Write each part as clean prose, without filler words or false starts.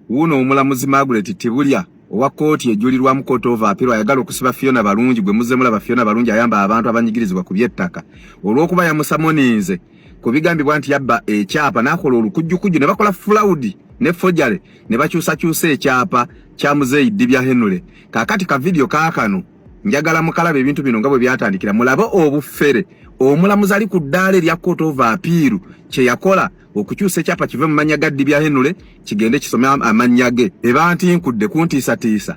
Wuuno omulamuzi Margaret Tibulya owa kkooti ejulirwamu Court of Appeal ayagala okusiba Fiona Balungi gwe muzze mulaba. Fiona Balungi ayamba abantu abanyigirizibwa ku by'ettaka olw'okuba yamusamoninze ku bigambibwa nti yabba ekyapa n'akola olukujjukujju ne bakola fulawudi ne fojale ne bakyusakyusa ekyapa kya Muzeeyi Ddibya Henule. Kaakati ka vidiyo kaakano njagala mukalaba ebintu bino nga bwe byatandikira, mulabe obufere omulamuzi ali ku ddaala erya Court of Appeal kye yakola okukyusa ekyapa kive mu mannya ga Ddibya Henule kigende kisome amannya ge. Ebantinkudde kuntiisatiisa.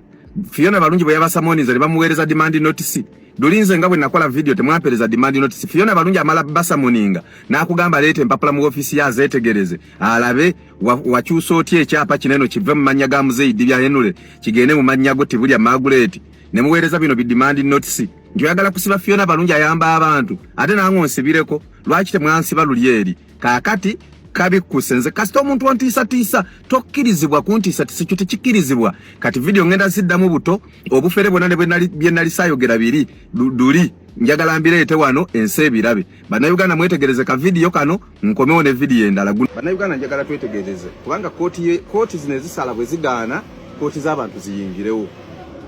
Fiona Balungi bwe yabasamoninze ne bamuweereza demand notice. Lulinze nga bwe nakola video temwampeereza demand notice. Fiona Balungi amala basamoninga n'akugamba leeta empapula mu ofiisi ye azeetegereze alabe wakyusa otya ekyapa kino eno kive mu mannya ga Muzeeyi Ddibya Henule kigende mu mannya go Tibulya Margaret, ne muweereza bino bi demand notice nti oyagala kusiba Fiona Balungi ayamba abantu ate nange onsibireko. Lwaki temwansiba luli eri? Kaakati kabikkuse. Nze kasita omuntu ontiisatiisa, tokkirizibwa kuntiisatiisa, ekyo tekikkirizibwa. Kati vidiyo ngenda ziddamu buto, obufere bwonna ne bye nali saayogera biri duli njagala mbireete wano ensi ebirabe. Bannayuganda, mwetegereze ka vidiyo kano, nkomewo ne vidiyo endala. Bannayuganda, njagala twetegereze kubanga kooti zino ezisala bwe zigaana, kooti z'abantu ziyingirewo.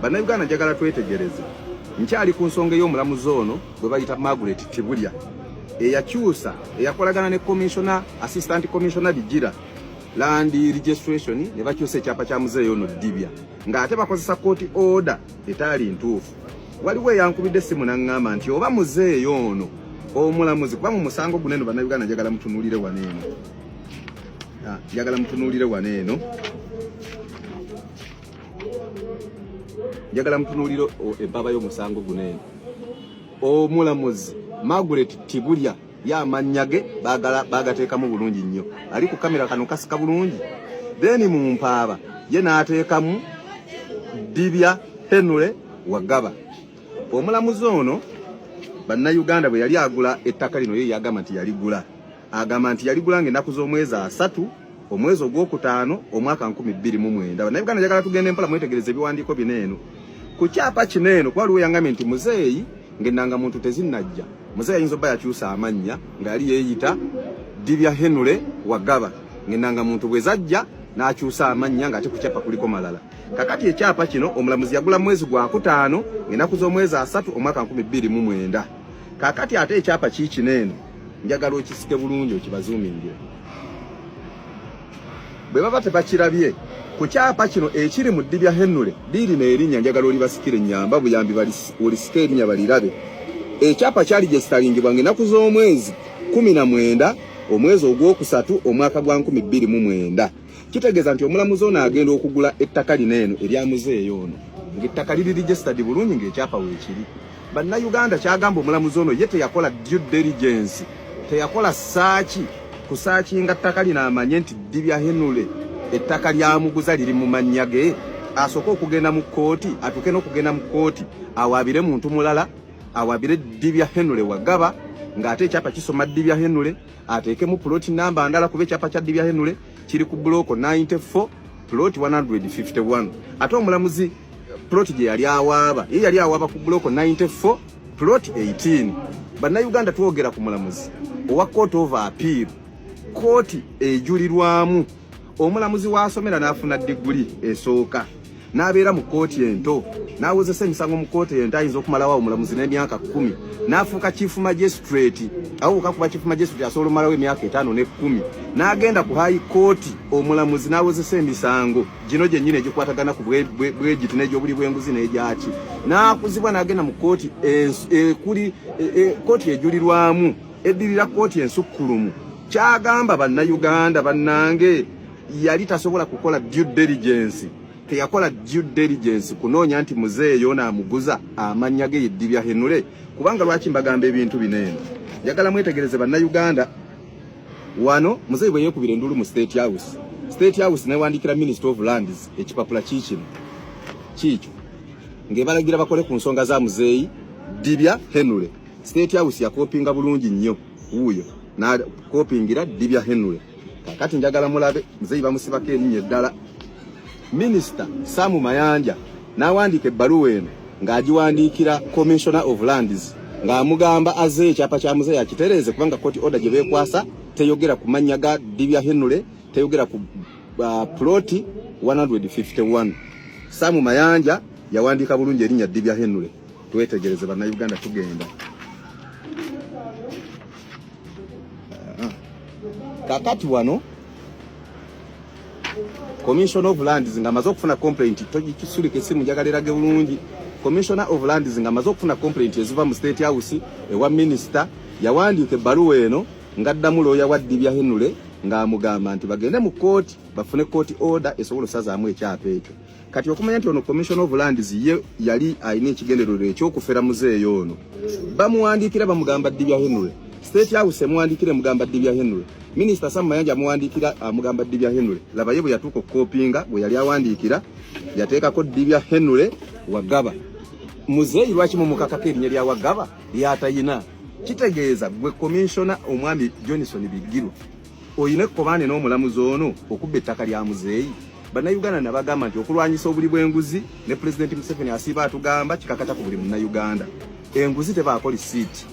Bannayuganda, njagala twetegereze. Nkyali ku nsonga ey'omulamuzi ono gwe bayita Margaret Tibulya eyakyusa, eyakolagana ne commissioner, assistant commissioner Bigira land registration, ne bakyusa ekyapa kya muzeeyi ono Ddibya ng'ate bakozesa kooti order etaali ntuufu. Waliwo eyankubidde essimu n'aŋŋamba nti oba muzeeyi ono omulamuzi, kuba mu musango guno eno, bannayuganda, njagala mutunuulire wano eno. Ah, njagala mutunuulire wano eno, njagala mutunuulire ebbaba y'omusango guno eno. Omulamuzi Margaret Tibulya ye amannya ge bagateekamu bulungi nnyo, ali ku kamera kano kasika bulungi. Then mu mpaaba ye n'ateekamu Ddibya Henry Wagaba. Omulamuzi ono, bannayuganda, bwe yali agula ettaka lino, ye yagamba nti yaligula, agamba nti yaligula ng'ennaku z'omwezi 30 omwezi ogwokutaano omwaka 2009. Bannayuganda, njagala tugenda empola, mwetegereza ebiwandiiko bino eno ku kyapa kino eno, kuba waliwo yangambye nti muzeeyi ng'ennanga muntu tezinnajja, muzeeyi ayinza obba yakyusa amannya nga yali yeeyita Ddibya Henry Wagaba, ng'ennanga muntu bwe zajja n'akyusa amannya ng'ate ku kyapa kuliko malala. Kakati ekyapa kino omulamuzi yagula mwezi gwakutaano ng'ennaku z'omwezi 30 omwaka 2009. Kakati ate ekyapa kiikino eno, njagala okisike bulungi okibazuumingire bwe baba tebakirabye. Ku kyapa kino ekiri mu Ddibya Henule liirino erinnya, njagala olibasikire, nyamba buyambi olisike erinnya balirabe. Ekyapa kyali gyesitalingibwa ng'ennaku z'omwezi 19 omwezi ogwokusatu omwaka gwa 2009. Kitegeeza nti omulamuzi ono agenda okugula ettaka lino eno erya muzeeyo ono ng'ettaka liri registered bulungi, ng'ekyapa weekiri. Bannayuganda, kyagamba omulamuzi ono ye teyakola due diligence, teyakola search, kusearchinga ttaka lino amanye nti Ddibya Henule ettaka lyamuguza liri mu mannya ge, asooke okugenda mu kkooti, atuuke n'okugenda mu kkooti awaabire muntu mulala, awaabire Ddibya Henule Wagaba ng'ate ekyapa kisoma Ddibya Henule, ateekemu plot namba ndala, kuba ekyapa kya Ddibya Henule kiri ku block 94 plot 151, ate omulamuzi plot gye yali awaaba, ye yali awaaba ku block 94 plot 18. Bannayuganda, twogera ku mulamuzi owa Court of Appeal, kooti ejulirwamu, omulamuzi w'asomera n'afuna diguli esooka n'abeera mu kooti ento n'awozesa emisango mu kooti ento. Ayinza okumalawo omulamuzi n'emyaka 10 n'afuuka chief magistrate. Awo kakuba chief magistrate asobola omalawo emyaka 5 n'e-10 n'agenda ku high court, omulamuzi n'awozesa emisango gino gyennyini egikwatagana ku bwegiti n'egyobuli bw'enguzi n'egyaki, n'akuzibwa n'agenda mu kooti ekuli kooti ejulirwamu eddirira kooti ensukkulumu. Kyagamba, bannayuganda bannange, yali tasobola kukola due diligence, teyakola due diligence kunoonya nti muzeeyo ono amuguza amannya ge ye Ddibya Henule. Kubanga lwaki mbagamba ebintu bino eno? Njagala mwetegereze, bannayuganda. Wano muzeeyi bwe yeekubira enduulu mu State House, State House newandiikira Minister of Lands ekipapula kiikino kiikyo ng'ebalagira bakole ku nsonga za muzeeyi Ddibya Henule. State House yakopinga bulungi nnyo, wuuyo nakopingira Ddibya Henule. Kakati njagala mulabe, muzeeyi bamusibako erinnya eddala. Minisita Sam Mayanja n'awandiika ebbaluwa eno ng'agiwandiikira Commissioner of Lands ng'amugamba azzeeyo ekyapa kya muzeeyi akitereeze, kubanga court order gye beekwasa teyogera ku mannya ga Ddibya Henule, teyogera ku ploti 151. Samu Mayanja yawandiika bulungi erinnya Ddibya Henry. Twetegereze Bannayuganda, tugenda kakati wano Commissioner of Lands nga amaze okufuna complaint, togikisulika esimu, njagala erage bulungi. Commissioner of Lands nga amaze okufuna complaint eziva mu State House ewa minister, yawandiika ebbaluwa eno ng'addamu looya wa Ddibya Henry ng'amugamba nti bagende mu kkooti bafune court order esobola osazaamu ekyapa ekyo. Kati okumanya nti ono Commissioner of Lands ye yali alina ekigendererwa ekyokufera muzeeyo ono, bamuwandiikira bamugamba Ddibya Henry, State House emuwandiikira emugamba Ddibya Henry, Minisita Sam Mayanja amuwandiikira amugamba Ddibya Henry. Laba ye bwe yatuuka okukopinga bwe yali awandiikira yateekako Ddibya Henry Wagaba. Muzeeyi lwaki mumukakako erinnya lya Wagaba lyatayina? Kitegeeza gwe commissioner omwami Johnson Bigirwa oyina ekkobaane n'omulamuzi ono okubba ettaka lya muzeeyi. Bannayuganda nabagamba nti okulwanyisa obuli bw'enguzi ne Pulezidenti Museveni asiiba atugamba kikakata ku buli Munnayuganda. Enguzi tebaako lisiiti,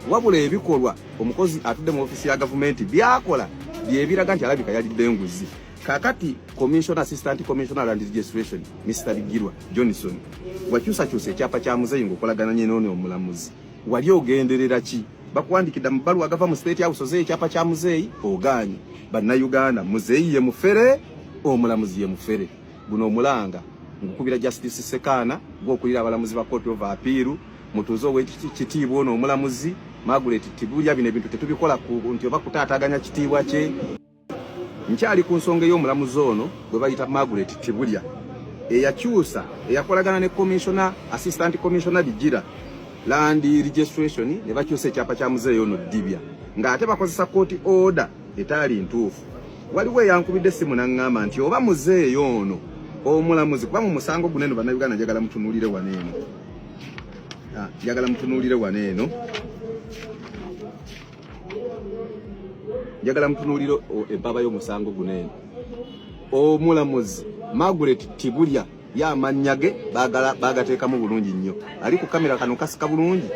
wabula ebikolwa omukozi atudde mu ofiisi ya gavumenti byakola byebiraga nti alabika yalidde enguzi. Kakati Commissioner, Assistant Commissioner Land Registration Mr Bigirwa Johnson, wakyusakyusa ekyapa kya muzeeyi ng'okolagana n'ono omulamuzi, wali ogenderera ki? Bakuwandikidde mu bbaluwa agava mu State House ozeeyo ekyapa kya muzeeyi, ogaanye. Bannayuganda, muzeeyi ye mufere, omulamuzi ye mufere. Guno omulanga ngukubira Justice Sekaana gwokulira abalamuzi ba Court of Appeal, mutuuze ow'ekitiibwa ono omulamuzi Margaret Tibulya. Bino ebintu tetubikola nti oba kutaataaganya kitiibwa kye. Nkyali ku nsonga ey'omulamuzi ono gwe bayita Margaret Tibulya eyakyusa, eyakolagana ne commissioner, Assistant Commissioner Bigira Land Registration, ne bakyusa ekyapa kya muzeeyi ono Ddibya ng'ate bakozesa court order etaali ntuufu. Waliwo eyankubidde essimu n'aŋŋamba nti oba muzeeyi ono omulamuzi, kuba mu musango guno eno, Bannayuganda, njagala mutunuulire wano eno, njagala mutunuulire wano eno, njagala mutunuulire empaba y'omusango guno eno. Omulamuzi Margaret Tibulya ye amannya ge bagateekamu bulungi nnyo, ali ku kamera kano kasika bulungi.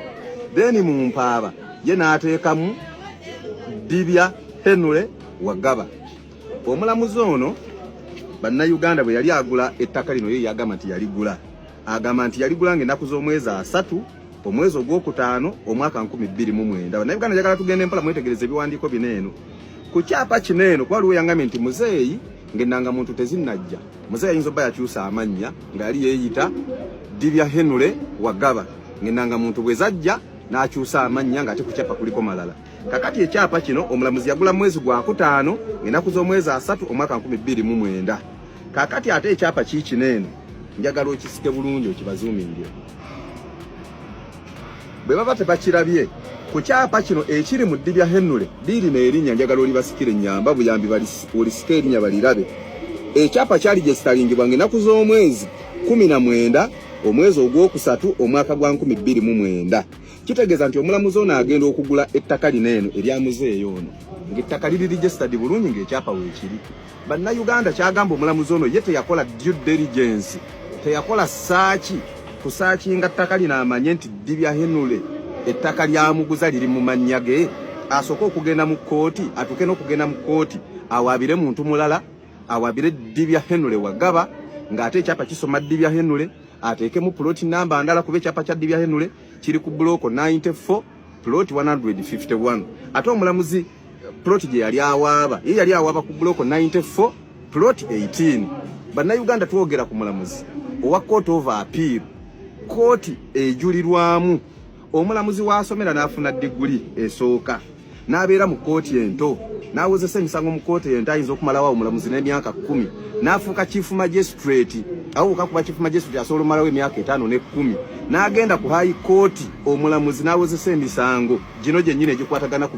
Then mu mpaaba ye n'ateekamu Ddibya Henry Wagaba. Omulamuzi ono, Bannayuganda, bwe yali agula ettaka lino, ye yagamba nti yaligula, agamba nti yaligula ng'ennaku z'omwezi 30 omwezi ogwokutaano omwaka 2009. Bannayuganda, njagala tugende mpola mwetegereza ebiwandiiko bino eno ku kyapa kino eno, kuba waliwo yangambye nti muzeeyi ng'ennanga muntu tezinnajja, muzeeyi ayinza obba yakyusa amannya nga yali yeeyita Ddibya Henry Wagaba, ng'ennanga muntu bwe zajja n'akyusa amannya ng'ate ku kyapa kuliko malala. Kakati ekyapa kino omulamuzi yagula mwezi gwakutaano ng'ennaku z'omwezi 30 omwaka 2009. Kakati ate ekyapa kiikino eno, njagala okisike bulungi okibazuumingire bwe baba tebakirabye. Ku kyapa kino ekiri mu Ddibya Henry, liirino erinnya, njagala olibasikire, nyamba buyambi olisike erinnya balirabe. Ekyapa kyali gyesitalingibwa ng'ennaku z'omwezi 19 omwezi ogwokusatu omwaka gwa 2009. Kitegeeza nti omulamuzi ono agenda okugula ettaka lino eno erya muzeeyo ono ng'ettaka liri registered bulungi, ng'ekyapa weekiri. Bannayuganda, kyagamba omulamuzi ono ye teyakola due diligence, teyakola search kusearchinga ttaka lino amanye nti Ddibya Henry ettaka lyamuguza liri mu mannya ge, asooke okugenda mu kkooti, atuuke n'okugenda mu kkooti awaabire muntu mulala, awaabire Ddibya Henry Wagaba ng'ate ekyapa kisoma Ddibya Henry, ateekemu plot namba ndala, kuba ekyapa kya Ddibya Henry kiri ku block 94 plot 151, ate omulamuzi plot gye yali awaaba, ye yali awaaba ku block 94 plot 18. Bannayuganda, twogera ku mulamuzi owa Court of Appeal, kooti ejulirwamu. Omulamuzi w'asomera n'afuna diguli esooka n'abeera mu kooti ento n'awozesa emisango mu kooti ento, ayinza okumalawo omulamuzi n'emyaka 10, n'afuuka chief magistrate. Awo kakuba chief magistrate asobola omalawo emyaka 5 n'ekumi, n'agenda ku high court omulamuzi n'awozesa emisango gino gyennyini egikwatagana ku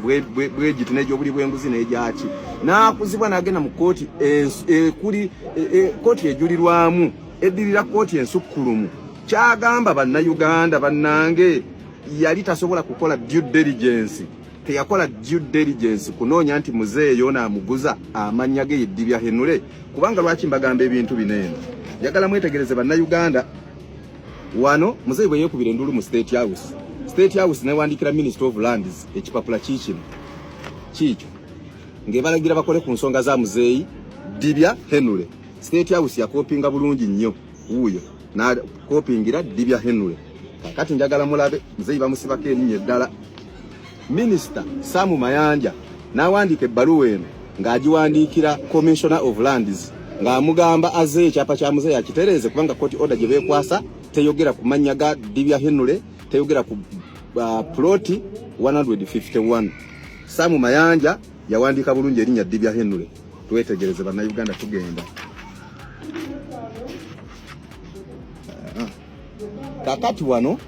bwegiti n'egyobuli bw'enguzi n'egyaki, n'akuzibwa n'agenda mu kooti ekuli kooti ejulirwamu eddirira kooti ensukkulumu. Kyagamba, Bannayuganda bannange, yali tasobola kukola due diligence, teyakola due diligence kunoonya nti muzeeyo naamuguza amannya ge ye Ddibya Henry. Kubanga lwaki mbagamba ebintu bino eno? Njagala mwetegereze, Bannayuganda. Wano muzeeyi bwe yeekubira enduulu mu State House, State House newandikira Minister of Lands ekipapula kiikino kiikyo ng'ebalagira bakole ku nsonga za muzeeyi Ddibya Henry. State House yakopinga bulungi nnyo wuuyo nakopingira Dibya Henry. Kakati njagala mulabe muzeeyi bamusibako erinnya eddala. Minisita Sam Mayanja n'awandiika ebbaluwa eno ng'agiwandiikira Commissioner of Lands ng'amugamba azzeeyo ekyapa kya muzeeyi akitereeze kubanga court order gye beekwasa teyogera ku mannya ga Dibya Henry, teyogera ku ploti 151. Sam Mayanja yawandiika bulungi erinnya Dibya Henry. Twetegereze Bannayuganda, tugenda kakati wano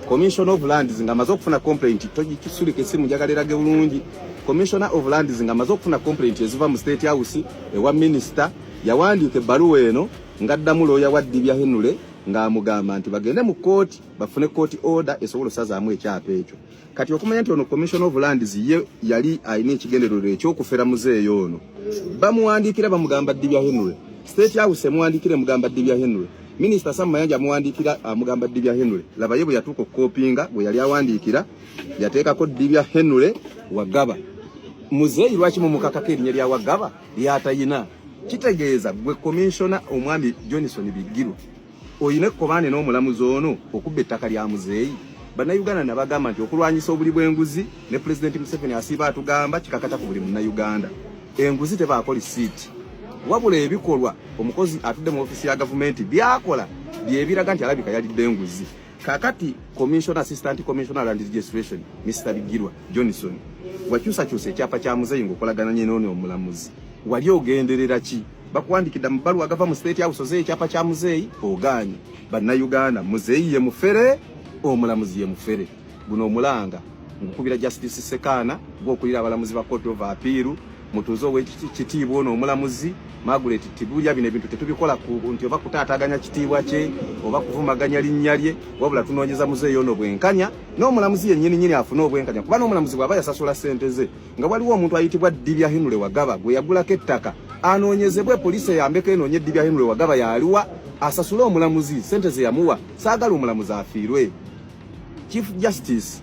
Commissioner of Lands nga amaze okufuna complaint, togikisulika esimu, njagala erage bulungi. Commissioner of Lands nga amaze okufuna complaint eziva mu State House ewa minister, yawandiika ebbaluwa eno ng'addamu looya wa Dibya Henry ng'amugamba nti bagende mu kkooti bafune court order esobola osazaamu ekyapa ekyo. Kati okumanya nti ono Commissioner of Lands ye yali alina ekigendererwa ekyokufera muzeeyo ono, bamuwandiikira bamugamba Dibya Henry. State House emuwandiikira emugamba Dibya Henry. Minisita Sam Mayanja amuwandiikira amugamba Dibya Henry. Laba ye bwe yatuuka okukopinga bwe yali awandiikira yateekako Dibya Henry Wagaba. Muzeeyi lwaki mumukakako erinnya lya Wagaba lyatayina? Kitegeeza gwe commissioner omwami Johnson Bigirwa oyina ekkobaane n'omulamuzi ono okubba ettaka lya muzeeyi. Bannayuganda nabagamba nti okulwanyisa obuli bw'enguzi ne Pulezidenti Museveni asiiba atugamba kikakata ku buli Munnayuganda. Enguzi tebaako lisiiti, wabula ebikolwa omukozi atudde mu ofiisi ya gavumenti byakola byebiraga nti alabika yalidde enguzi. Kakati Commissioner, Assistant Commissioner Land Registration Mr Bigirwa Johnson, wakyusakyusa ekyapa kya muzeeyi ng'okolagana n'ono omulamuzi, wali ogenderera ki? Bakuwandikidde mu bbaluwa agava mu State House ozeeyo ekyapa kya muzeeyi, ogaanye. Bannayuganda, muzeeyi ye mufere, omulamuzi ye mufere. Guno omulanga ngukubira Justice Sekaana gw'okulira abalamuzi ba Court of Appeal, mutuuze ow'ekitiibwa ono omulamuzi Margaret Tibulya. Bino ebintu tetubikola nti oba kutaataaganya kitiibwa kye oba kuvumaganya linnya lye, wabula tunoonyeza muzeeyi ono bwenkanya n'omulamuzi yennyini nyini afune obwenkanya, kuba n'omulamuzi bw'aba yasasula ssente ze nga waliwo omuntu ayitibwa Dibya Henry Wagaba gwe yagulako ettaka, anoonyezebwe, poliisi eyambeko enoonye Dibya Henry Wagaba yaliwa, asasule omulamuzi ssente ze yamuwa. Saagala omulamuzi afiirwe. Chief Justice